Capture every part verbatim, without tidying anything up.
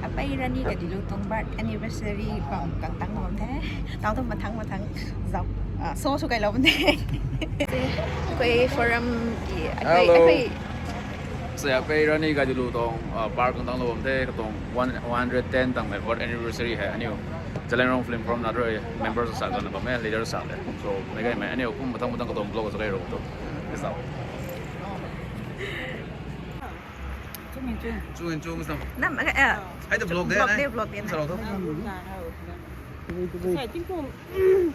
Apei Rani Gadinliu tuang birth anniversary bam kang tang bam the. Tau tu mathang mathang zau. Ah, so so kai lo bam the. Koi forum ki, akoi, Hello. Akoi. Sa Apei Rani Gadinliu tuang, ah, birth kang tang lo bam the, katuang one, one hundred ten tang mei birth anniversary hei aniu Zeliangrong Film Forum na rui members sa zana bam e, leader sa le. So, mei kai mei aniu kum mathang mathang katuang vlog sa kai ro tu. Is that? Chung in chung. Chung in chung, is that? Nam, eh, eh. Hai tu vlog de, Vlog eh? de, vlog de, Sa na. Ro tu. Sai tingkum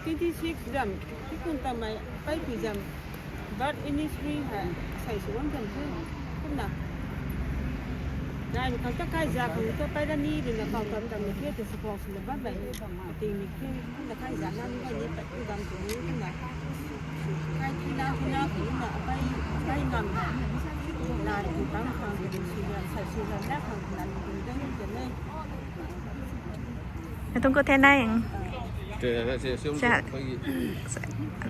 twenty six zam, tingkum tamei, pai pi zam. Birth anniversary hei, sai su wang zam the. Kumna. Nai ni khang ta kai za khang ta Apei Rani rui na kau tam tam ni khe te support sw le bam bai. Ting ni khe, kumna kai za na ni bai ni pat ku dam tu ni kumna. Kai tu na, ku na, ku na, Apei, Apei ngam. Nai ku tam khang, ku si zam, sai su zam na khang, ku na, ku dam ni te ne. Natung khou the nai. Te, te, te, se, se, Sa-, se,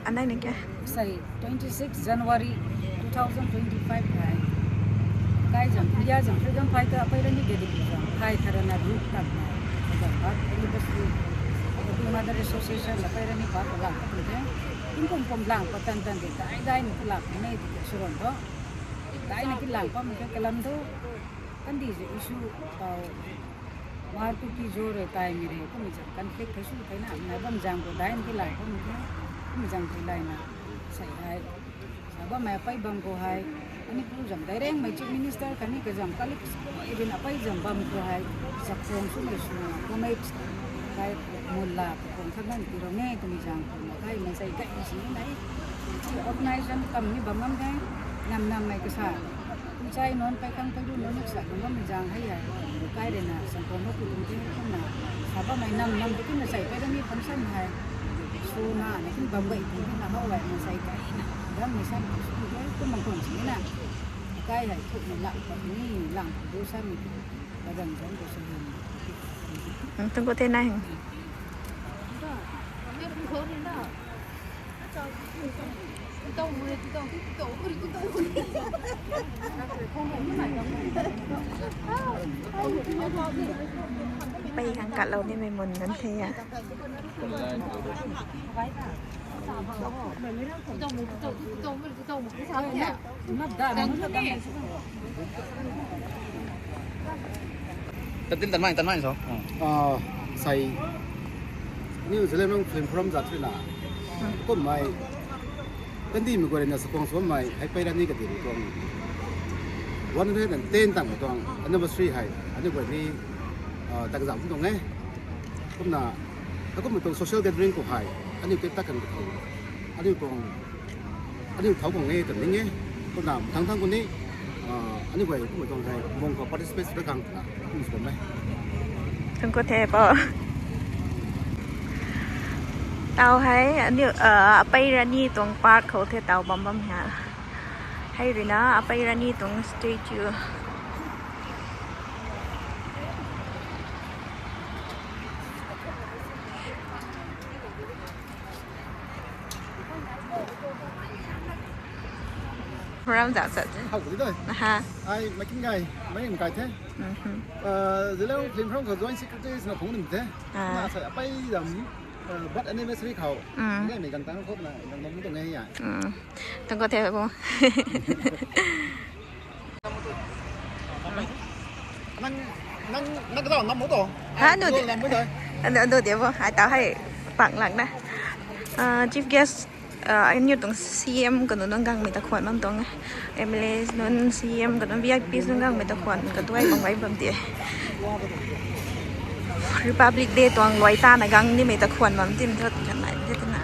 anai nai kya? Sai, twenty six January two thousand twenty five hei. Kai zam, India zam, freedom fighter Apei Rani Gadinliu zam, kai thara na du tak na, zam, birth anniversary. Happy Mother Association la Apei Rani pa ko lang ka tu the. Tingkum kum lang pa tan tan de, dai dai ni ku lak ne, ti ke suron do. Dai ni ki lang pa mi ke kalam do. Kandih ze issue tau. Mar tu ki zo re tai mi re, kum zang conflict thei su thei na, na bam zang ko dai ni ki lai kum ke, kum zang thei lai na, sai hai. Sa bam mai pai bam ko hai, ani pu zam dai reng mai Chief Minister kani ka zam kalik ko, even Apei zam bam ko hai, sa kong su mai su na, ko mai kai mula ko kong khan nan ti ro ne, tu mi zang ko na kai mai sai kai si nai. Organization kam ni bam bam de, nam nam mai ka sa. Chai non pai kang pai du non sa bam bam zang hai ya. Kai re na, sa ko no ku tu te kum na. Sa bam mai nam nam tu na sai pai da ni function hai. Su na, na kin bam bai tu na hau bai na sai kai na. Dam ni sa ku tu te kum mang kon si na. Kai hai tu na lang pa ni, lang pa du sa mi. Ba dang dang ko sa ni. Hmm, tung ko te na hing. Pei hang kat lou ni mei mun nan the ya. Tatin tan mai, tan mai so. Ah, sai New Zealand Film Forum zat rui na. Kum mai. Kandih mei guay na sa kong so mai, hai Apei Rani Gadinliu tuang one hundred and ten tang tuang anniversary hai. Ani guay ni, ah, tak zam tuang e. Kum na, akum tuang social gathering ko hai. Ani ke tak kan ko. Ani tuang Aniu thau khang e, kan ning e. Kumna thang thang khou ni, ah, aniu guay kum tuang hei, mung khou participate sw da khang twna, kum sw bam e. Thang khou the po. Tau hei, aniu, ah, Apei Rani tuang park khou the tau bam bam ha. Hei rui na, Apei Rani tuang statue. Ram zat zat. Hau di doi. Aha. Ai, makin gai, mai kai the. Mhm. Uh, Zeliangrong Film Forum khou joint secretary na phung nim the. Ah. Na sai Apei dam, uh, birth anniversary khou. Mm. Ngai mei gang tang khou na, gang dam tu ngai ya. Mm. Tang khou the bo. Nang, nang, nang kadaw ngam mo to? Ha, nu de. Ngam mo to? Anu, anu de bo. Hai ta hai pak lak na. Ah, chief guest, ah, aniu tuang C M kanu nang gang mei ta khwan mam tuang. M L A nunc, C M kanu V I Ps nunc gang mei ta khwan ka tuai bang bai bam de. Republic Day tuang luai ta na gang ni mei ta khwan mam tim thot kan nai de na.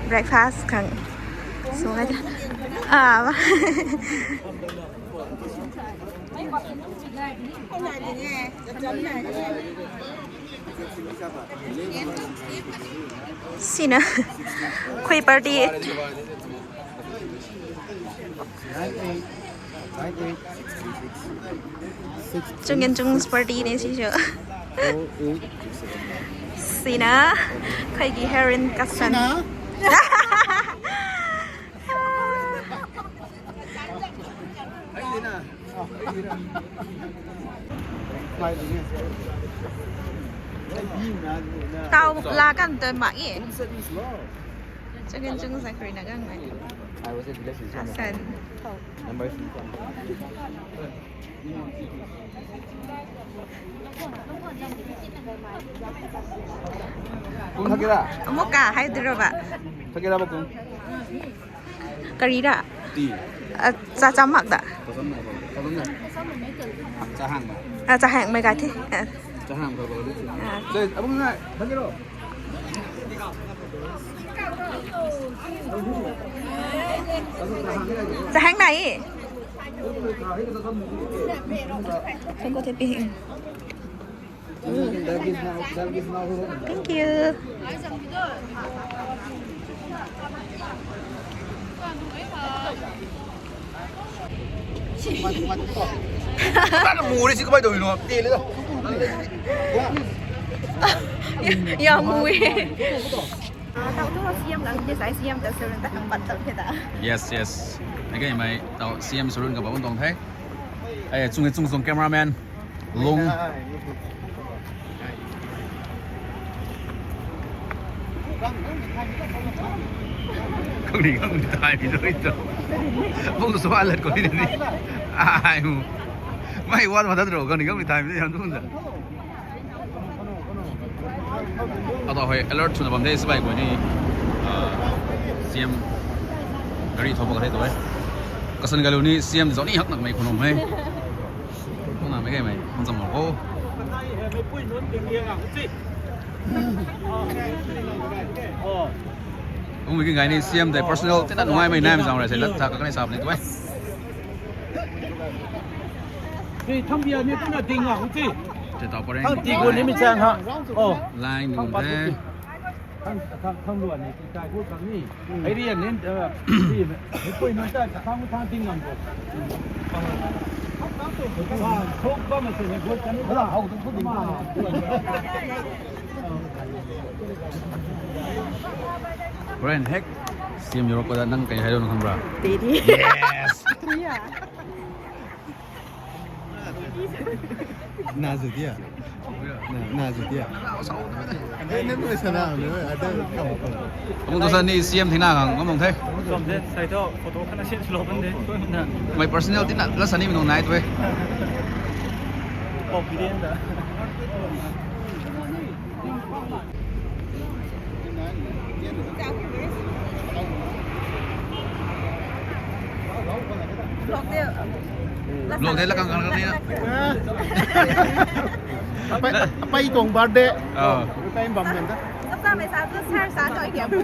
Breakfast khang. So, ah. Sina. Khui party. Chung in chung party ne si cho. Sina, khui ki heroin kasan. Sina. Tau la kan tei mak e. Chungin chung Zachary na gang mai. Asan. Kung thakira? Amuka hai diro ba? Thakira ba kung? Kari ra? Ti. Ah, cha cha mak da. Cha hang. Ah, cha hang mai ga thi. Ah. Cha hang ko ko. Ah. Abung ngai, thakiro. Cha hang nai. Thank you, thank you. Thank you. Nana muri si kabai doi no. Te le da. Ya, ya muri. Ah, tau tu C M lang ni sai C M ta sir ta kam pat ta the da. Yes, yes. Okay, mai tau C M Surun ka ba un tong the. Eh, chung chung chung cameraman. Lung. Kau ni kau ni tai mi doi tu. Bung so alat kau ni ni. Ai mu. Mai wan ma ta ro kau ni kau ni tai mi doi tu da. Ata hoi alert swna bam de sibai kau ni. Ah, C M gari thau bak the tu e. Kasan galu ni C M zoni hak nak mai khunum hai. Kung na mei kai mei, kung cham mak kho. Kung mei ki ngai ni C M tei personal, tina nungai mei nai mei zang rai se, lat tha ka kanei sap ni tu e. Ti thambia ni tu na ding a, kung ti. Te tau pa reng. Thang ti gu ni mi chang ha. Oh. Line nung te. Thang, thang, thang luan ni, ti tai gu thang ni. Hei rian nin, eh, ti, hei pui nunc ta, thang, thang ting ngam bo. Ah, thok bam se ne, bo kan ni. Hala, hau tu, tu ding. Brian Heck, C M Europe ko da nang kai hai lo na kham bra. Tedi. Yes. Yeah. Na zu dia. Na, na zu dia. Ni, ni, ni sana, ni, ada kamu kamu. Kamu tu sa ni C M thina kang, kamu the. Kamu the, sai to, photo kana sih slow kan de. Na. My personal tina, la sani minung nai tu e. Confident da. Vlog de la kang kang ni. Apai, apai tuang birthday. Oh. Apai bam ngan da. Sasa mai sa tu sar sa to kya bu.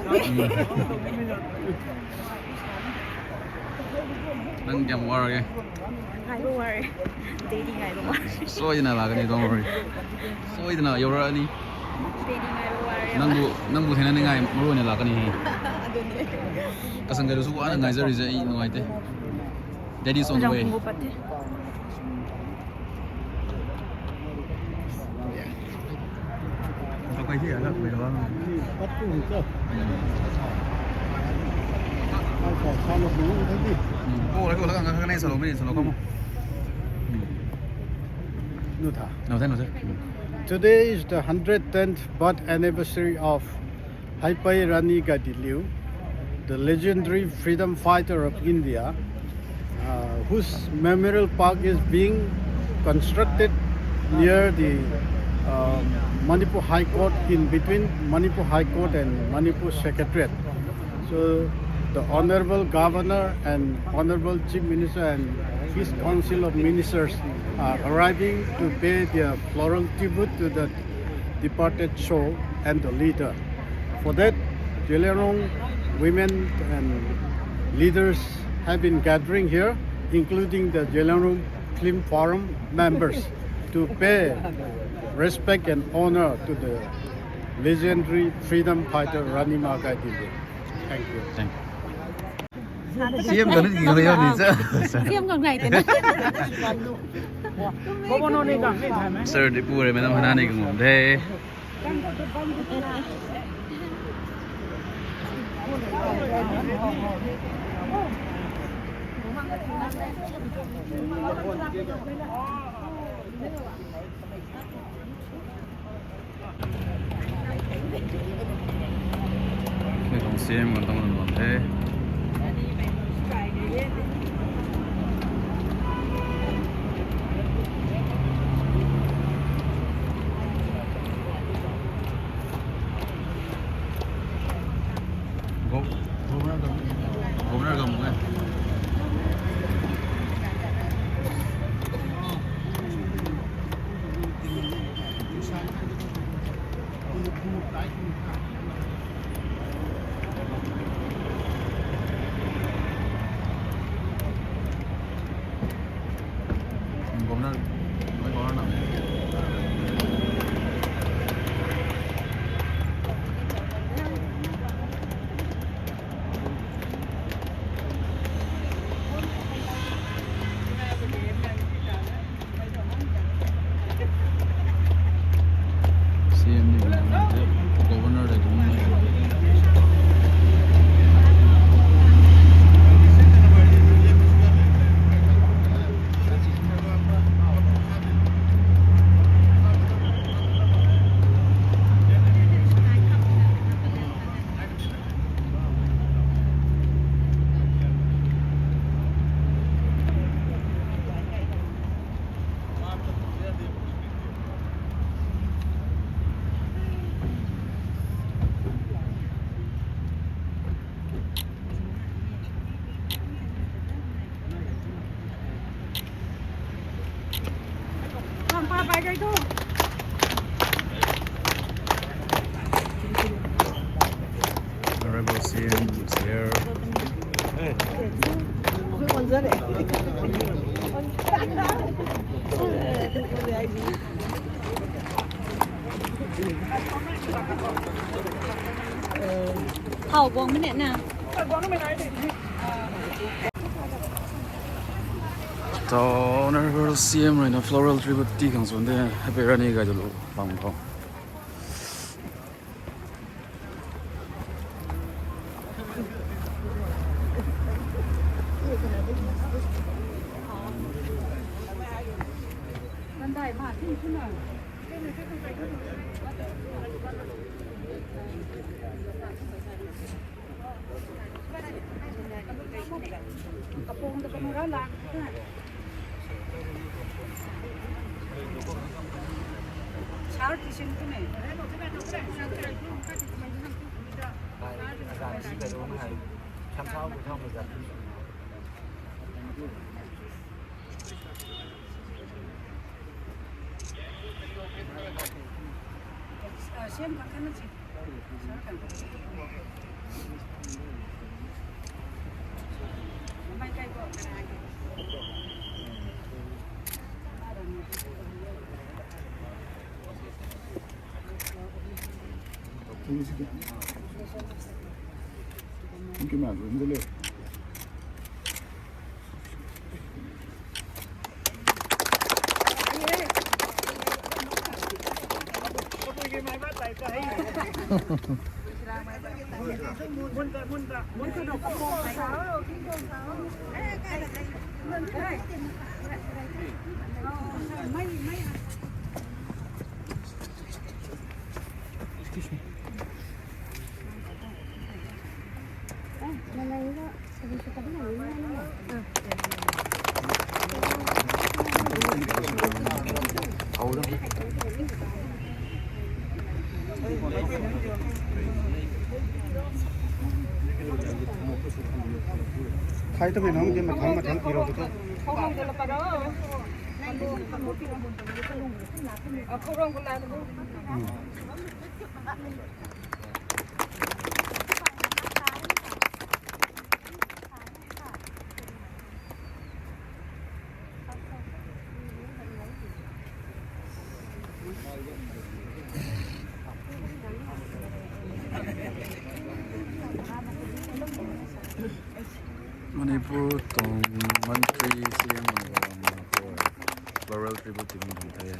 Nang kya war e? Ngai bu war. Daddy ngai bu war. Soidana la kani, don't worry. Soidana yau ra ni. Daddy ngai bu war. Nang bu, nang bu thena ni ngai maru ni la kani he. Adun de. Kasang gailu su wa ngai zari zai ngai te. Daddy is on the way. Today is the hundred tenth birth anniversary of Haipai Rani Gaidinliu, the legendary freedom fighter of India, uh, whose memorial park is being constructed near the, uh, Manipur High Court, in between Manipur High Court and Manipur Secretariat. So the Honorable Governor and Honorable Chief Minister and his Council of Ministers are arriving to pay their floral tribute to the departed soul and the leader. For that, Zeliangrong women and leaders have been gathering here, including the Zeliangrong Film Forum members, to pay respect and honor to the legendary freedom fighter Rani Ma Gaidinliu. Thank you. Thank you. C M kang ni kang ni cha. C M kang nai te na. Sir, di pu re, madam hana ni kang de. Ni tuang C M kan tuang bam the. Go-, governor ka, governor ka mung e. Governor, governor na. C M ni governor de governor. Honorable C M is here. How guang minute na? Tau Honorable C M ruina floral tribute ti khang sunde, happy rani gay dulu pang khou. Excuse me. Thai ta mei nang di mathang mathang pi rau tu. Manipur tuang mantri C M floral tribute ti bam the.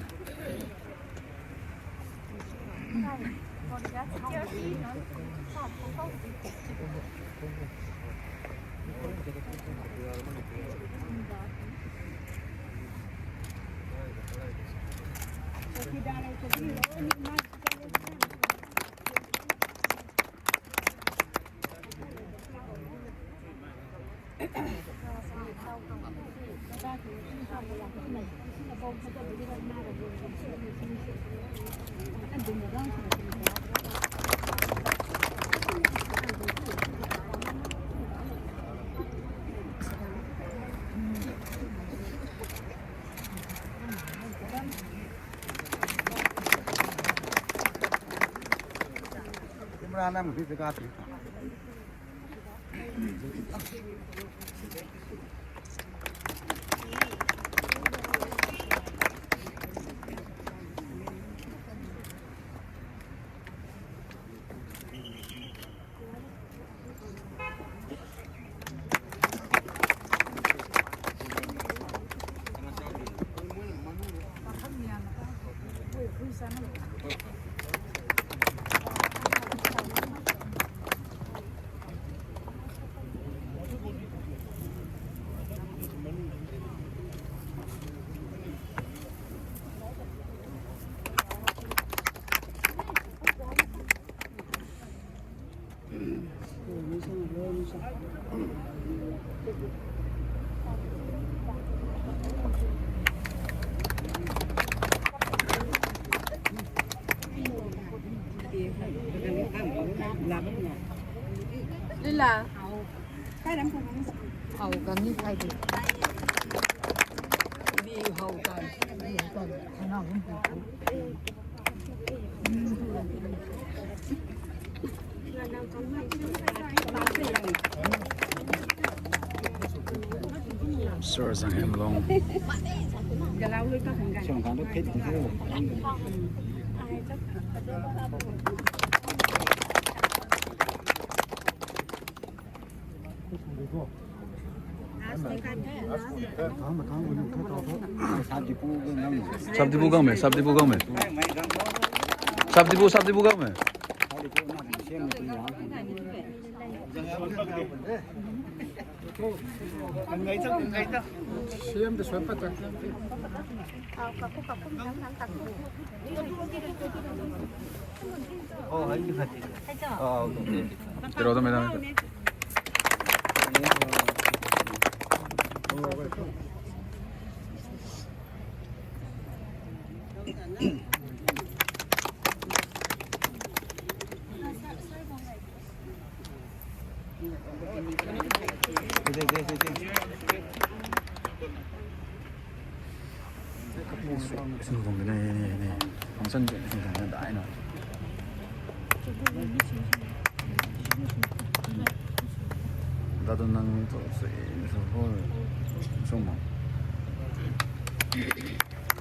Camera nam phi ka ti. Lila. Hau kan ni khai de. Bi hau kan. Bi hau kan. Khana hum pu pu. Sir Zanghem Long. Sap dipu gang mei, sap dipu gang mei. Sap dipu, sap dipu gang mei. Tiro to madam. Sung kong ne ne ne. Function sung kong ne dai na. Dadu nang tu sui sui ho. Sung mo.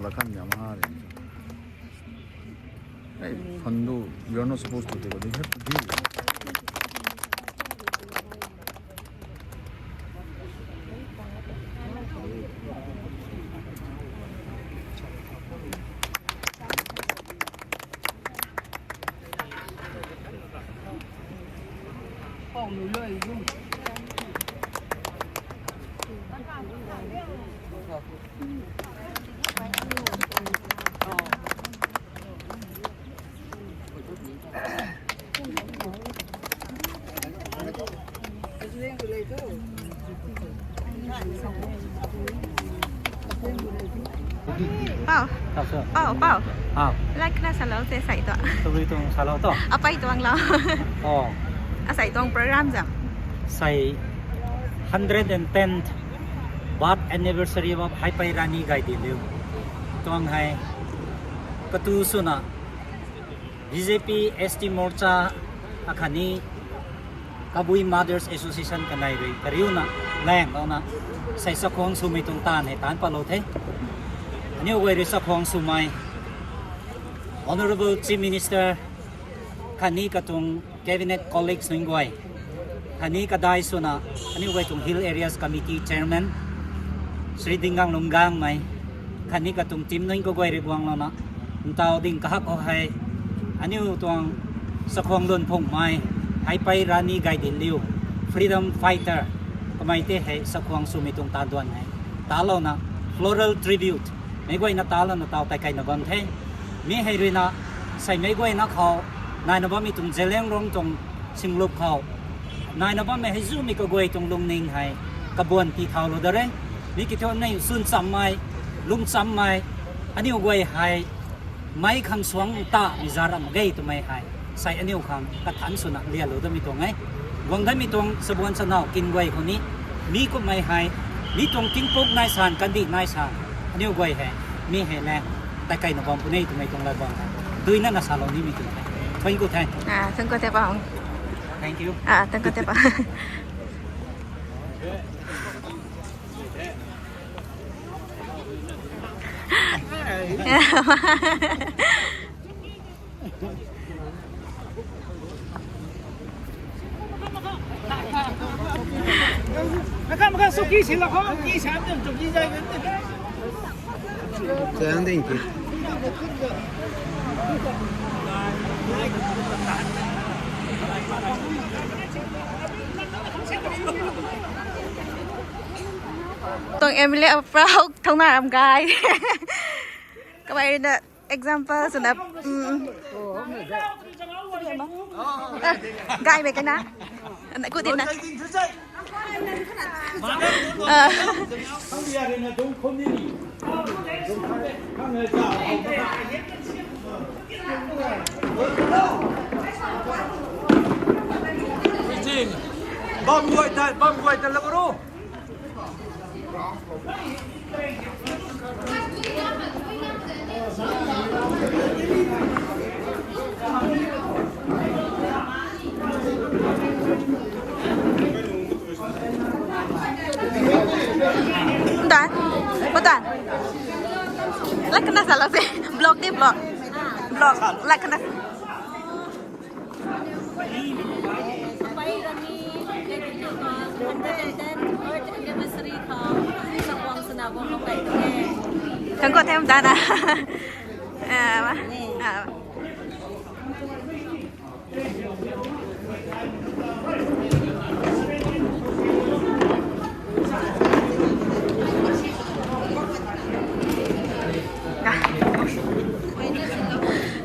Lakan yam ha de. Hey, Phandu, you are not supposed to take it. You have to give. Pau. Pau, Pau. Pau. Like na salou se sai tuang. Tabui tuang salou to. Apai tuang lo. Oh. Asai tuang program zam. Sai hundred and tenth birth anniversary of Haipai Rani Gaidinliu tuang hei katu swna B J P S T Morcha akhatni Kabui Mothers Association kanei rui kariuna lang louna sei chakhwang swmei tuang taanv hei taanc patlou the. Aniu guay rui chakhwang swmei Honourable Chief Minister khatni katuang Cabinet colleagues nunc guay, khatni kadai swna aniu guay tuang Hill Areas Committee Chairman Shri Dingang Lunggang mei, khatni katuang team nunc kaguay rui guang louna, ntau ding kahak khou hei aniu tuang chakhwang lun phungmei Haipai Rani Gaidinliu, freedom fighter, kamei tei hei chakhwang swmei tuang taanv duan hei talouna, floral tribute meic guayna talouna tau tei kaina bam the. Mi hei ruina sei meic guayna khou naina bammei tuang Zeliangrong tuang singlup khou naina bammei hei zumei kaguay tuang lungning hei kabuan tii thaulou da re. Mi kiu thu aniu chwn chammei, lung chammei, aniu guay hei meic khang suang ta mi za ram ge twmei hei, sei aniu khang kathanc swna lialou damei tuang e. Guang damei tuang sabuan sanau kin guay khou ni, mi kummei hei, mi tuang tingpuk nai san, kandih nai san, aniu guay hei, mi hei le, tai kaina bam puni twmei tuang lat bam hei, duina na salou nimei tuang the. Thank you the. Ah, thank you the pa. Thank you. Ah, thank you the pa. Tuang M L A proud thangna ram gay. Kamei ruina example swna, mm, ah, gaymei kana. Ana, kudina. Ah. Bam guay ta, bam guay ta la bro. Done. Well done. Like na sala se. Block de block. Block. Like na. Papai Rani, hundred and ten birth anniversary khou, sabuan sana bam lou kai the. Thank you, thank you, Dana. Ah, ah.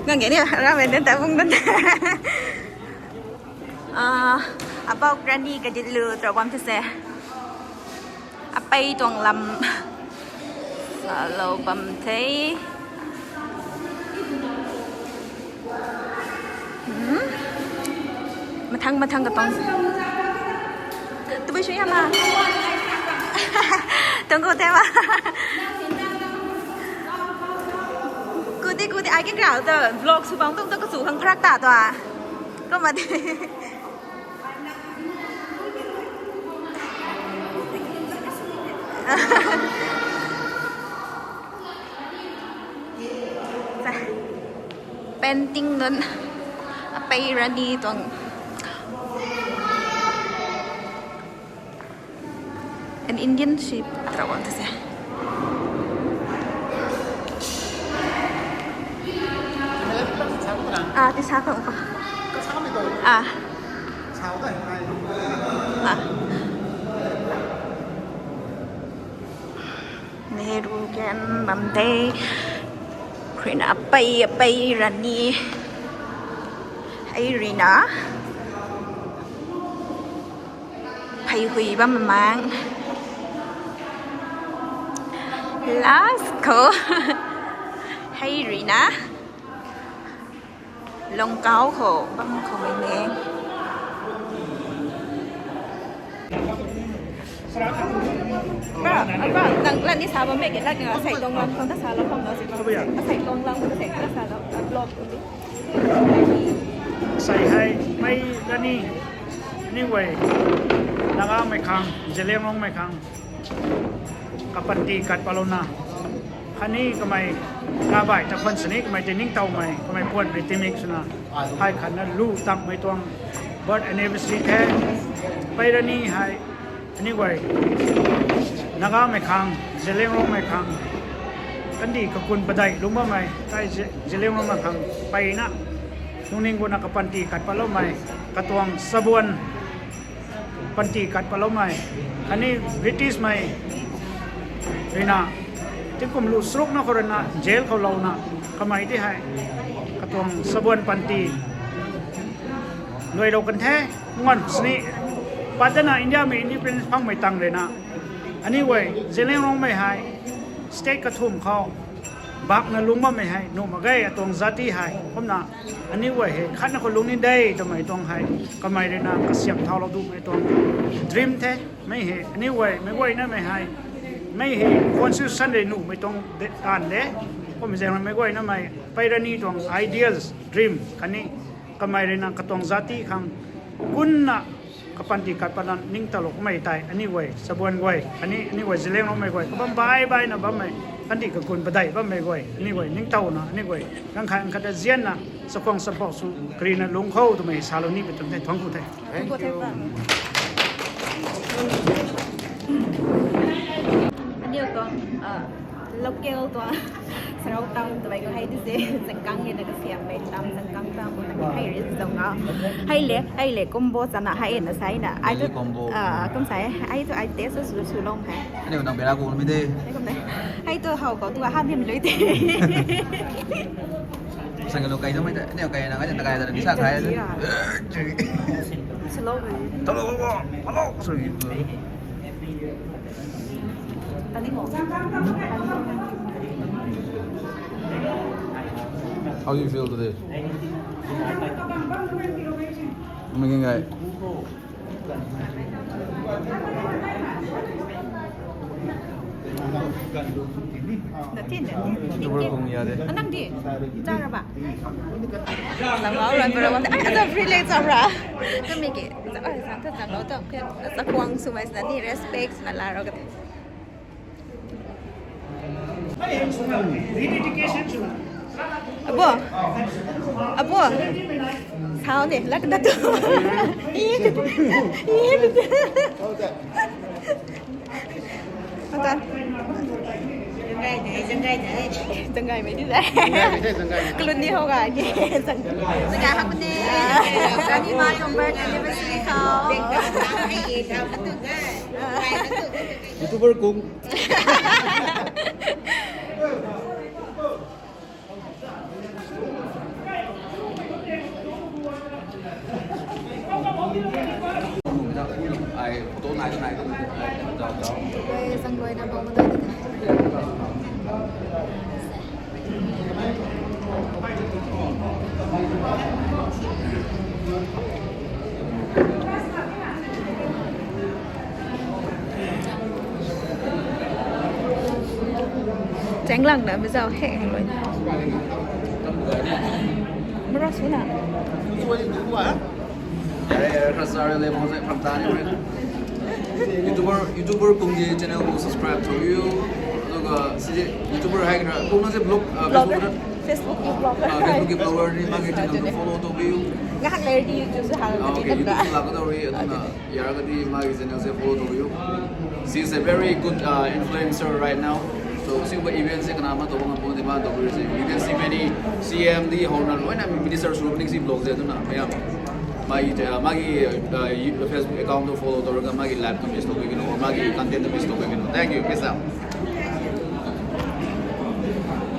Ngang geni ramen den ta bung den. Ah, about Rani Gaditlu tro bam the se. Apei tuang lam salou bam the. Hmm? Mathang, mathang ka tuang. Tabui shu ya ma. Tuang khou the ma. Kudi, kudi, ai ke grau ta vlog sw bam tuang ta kachu khang pharak ta tua. Kumna de. Painting nunc, Apei Rani tuang. An Indian ship tro bam the se. Ah, ti sa khang ko. Ah. Ah. Nehru gen bam the. Ruina Apei, Apei Rani. Hei ruina. Phey hui bam mang. Last khou. Hei ruina. Lungkau khou bam khou mei ne. Ba, ba, nang lani sa bam mei ke, lani asei tuang lam khou na salou khang na. Asei tuang lam khou na sei na salou, ah, vlog khou ni. Sei hei, mei lani, anyway, Nagamei khang, Zeliangrongmei khang. Kapanty kat patlouna. Khatni kamei kabai ta khwan sini kamei tei ningtowmei, kamei puan mei timik swna. Hei khatna lu tangmei tuang birth anniversary the. Apei Rani hei, anyway, Nagamei khang, Zeliangrongmei khang, kandih kakun padeih lungc bammei, tei Ze-, Zeliangrongmei khang, peyna, lungning guna kapanty kat patloumei, katuang sabuan, panty kat patloumei, khatni British mei ruina, tingkum lu srukna khou ruina, jail khou louna, kamei ti hei, katuang sabuan panty, luailou kan the, ngan sini, Patna India mei independence phangmei tang rui na, aniu guay Zeliangrong mei hei state kathumh khou bakna lungc bammei hei nuh mak ge, atuang jati hei. Kumna aniu guay hei khatna khou lungc ni de twmei tuang hei kamei rui na kasiam thaulou dumei tuang dream the. Mei hei aniu guay meic guayna mei hei, mei hei constitution rui nuhmei tuang de, taanv de. Kumna zaeng rui meic guayna mei pei rani tuang ideas, dream khatni kamei rui na katuang jati khang kunna kapanty kat palan ningtowlou kummei tei aniu guay chabuan guay khatni aniu guay Zeliangrongmei guay kabam bai baina bammei, kandih kakun padeih bammei guay aniu guay ningtowna aniu guay ganv khat khat ta zianna chakhwang champouh sw karina lungc khou twmei salou ni pi tuang the, thuangc ku the. Aniu tuang local tuang Sarou town twmei khou hei di se, Zangkang e na kasiammei town, Zangkang town khou na hei rui zang a. Hei le, hei le, kumbo chana hei na sai na. Ai tu, kum sai, ai tu ai taste sw swlou hei. Aniu nang bera kumei de. Hei tu how khou tu hamhmei lui de. Sang lo kai tu mei de, aniu kai na kai na kai da ni sa khai. Swlou hei. Talo, talo, sorry. How do you feel today? Making guy. Natin, natin. YouTuber kung ya de. Anang di. Chara ba? Lang lau ran bara wan. Ai, ata free le chara. Kami ki. Ai, sang ta lang lau ta. Sa kuang sumai sa ni respect na la ro ka. Abo, abo, sao ni lak da tu. Ata. Zanggaimei di zai. Kalun ni hoga ni. Zanggai hak ni. Kani mai yong birthday anniversary khou. YouTuber kung. Ai, photo nai, nai, nai, nai, nai, nai. Chenglang na mizau he loi. Mara suna. Yare, yare, khara sa re le, mo se phang ta ni re. YouTuber, YouTuber kung ki channel khou subscribe to you. Aduga si YouTuber hai kara, kung na se blog, ah, blogger, Facebook na? Facebook ki blogger. Ah, Facebook ki blogger ni, mak ki channel khou follow to you. Ngak ler di YouTube se hal. Ah, okay, YouTube se la ka do re, aduna. Yar ka di mak ki channel se follow to you. She is a very good, uh, influencer right now. So, si ba event se kana ma to bang po de ma to se. You can see many C M di hou na loi na minister sw ni si blog se tu na mayam. Mak ki, uh, mak ki, uh, Facebook account to follow to ka mak ki live to miss to kino, mak ki content to miss to kino. Thank you. Peace out.